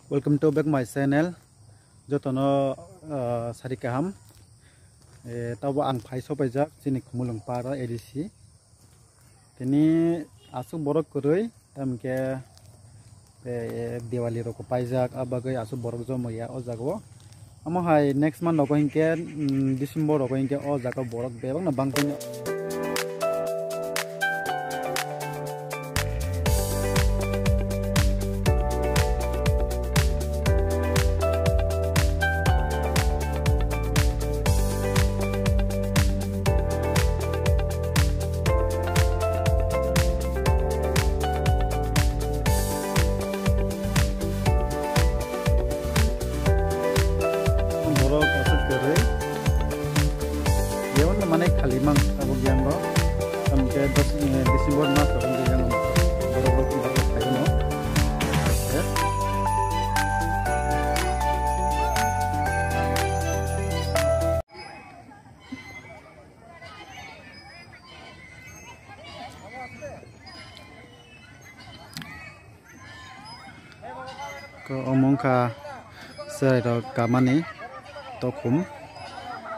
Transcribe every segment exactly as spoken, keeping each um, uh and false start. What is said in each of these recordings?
Welcome to back my channel. Jotono, ah, sari kaham. Eh, tabo ang phai sopaijak chini Khumulwng paro A D C. Tini aswk borok kwrwi, tamkhe, eh, Diwali rok paijak, a bagwi aswk borok jomo ya o jaga o. Omo hai next month rogo hinkhe, mm, December rogo hinkhe o jaga borok bebakno bangkhaino. Borok aswk kwrwi. Yawan mane khali mang abo biyango. Tamkhe dos, eh, December mas rogo biyango. Borok rok borok phaino. Ko omo wngkha cherai rok kamani tokhum,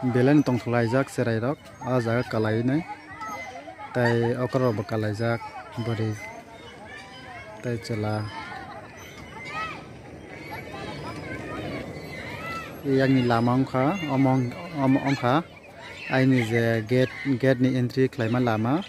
belai no tongthok laijak cherai rok o jaga kalai nai, tei okra rok bo kalaijak bwrwi tei chwla. Yakni lama wngkha omo, omo wngkha aini je gate, gate ni entry khlaima lama.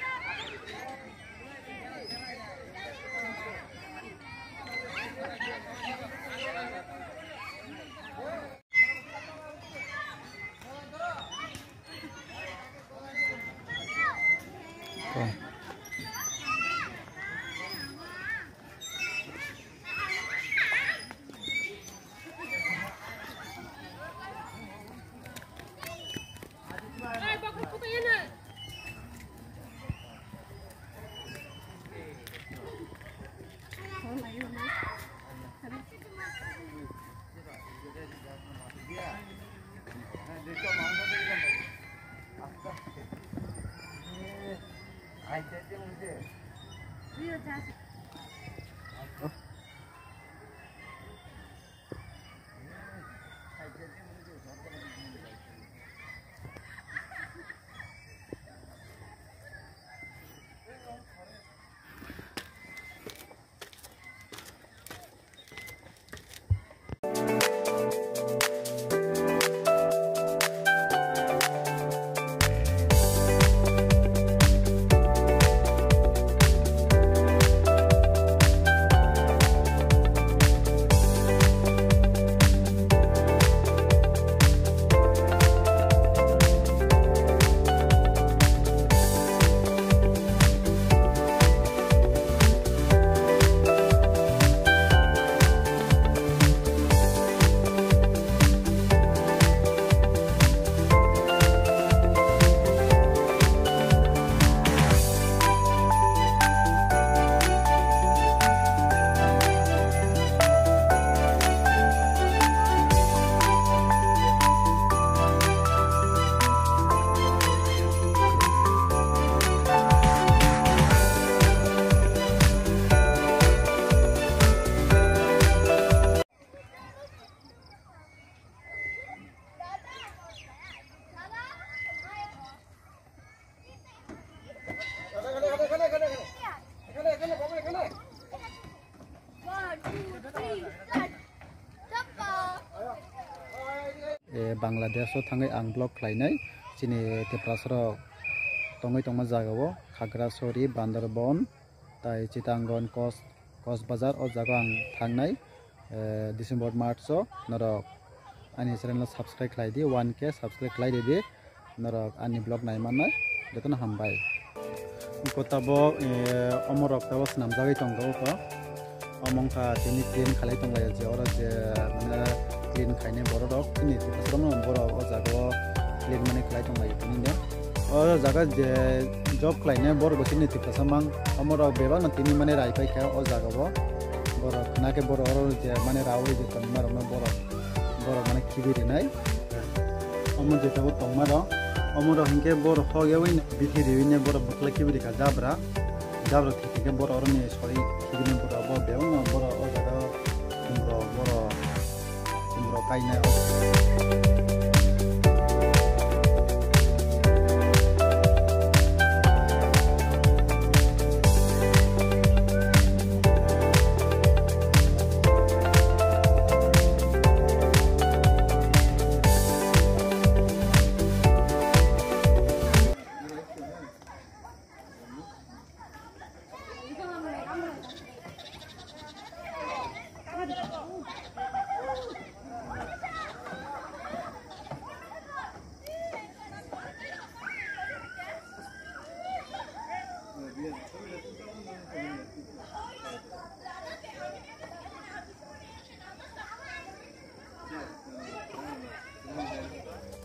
Eh, Bangladesh o thangwi ang vlog khlainai. Chini Tiprasa rok tongwi tongma jaga o Khagrasori, Bandarban, tai Chittagong, Kos, Kos Bazar o jaga o ang thangnai. Eh, December March o norok ani channel no subscribe khlai di, one K subscribe khlai ridi. Norok ani vlog nai mannai, jotono hambai. Ko tabok, eh, omorok tabok swnamjagwi tongo ko. Omo wngkha tini clean khalai tonglai je, oro je mane clean khainai borok rok, tini Tiprasa rok no borok o jaga o clean mani khlai tonglai tini no. O jaga je job khlainai borok bo tini Tiprasa mang, omorok bebak no tini mane rai paikha o jaga o. Borok khna khe borok oro je mane raui je tongma rok no borok, borok mane khibi rinai. Omo jeta bo tongma rok, omo rok hinkhe borok hok yaui bithi riui ne borok bwkhlai khibi rikha jabra. Jabra thik hinkhe borok oroni sori khibi ni borok bo bebak no borok o jaga o borok, borok kainai.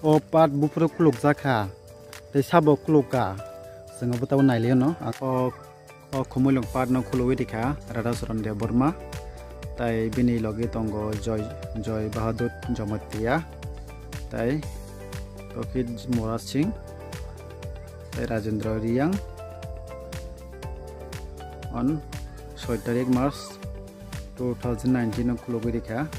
O part buphuru khulukjak kha, tei sabo khuluk kha, chwng obo tabuk nailai no. O, o Khumulwng part no khulugwi rikha Radhacharan Debbarma, tai bini logi tongo Joy, Joy Bahadur Jamatia, tai Tokit Murad Singh, tai Rajendra Riyang. On soi tarik March two thousand nineteen o khulugwi rikha.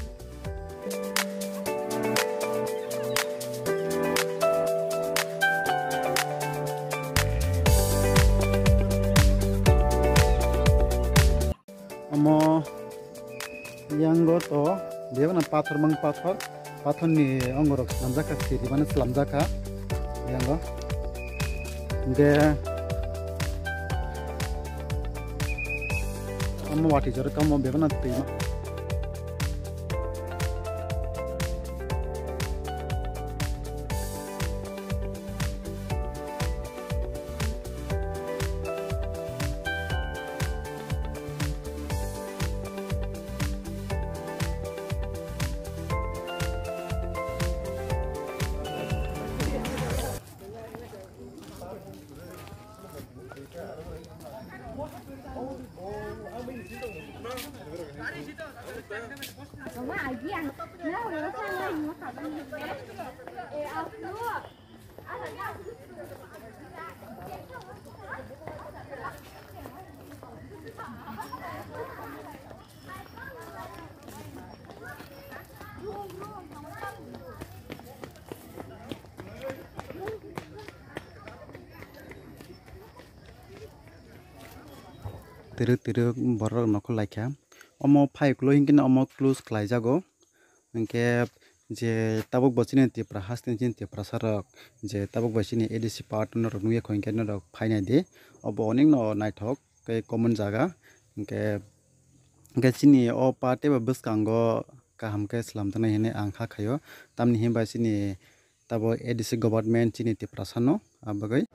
Omo yango to bebak na pathor mang pathor. Pathorni ongorok slamjak kha, siri mano slamjak kha. Yango. Hingke omo watui jorok tamo bebak na twi ma. Twrwk twrwk borok nokol laikha. Omo phai ulo hinkhe omo close khlaijago. Hinkhe je tabuk bo chini Tipra haste ni chini Tiprasa rok je tabuk bo chini A D C part no rok nugwi kho hinkhe norok phainai di. Obo onek no naithok tei common jaga. Hinkhe, hinkhe chini o part tei bo bwskango kaham khe slamjaknai hinwi ang kha khaio. Tamni hinba chini tabo A D C government chini Tiprasa no, abagwi.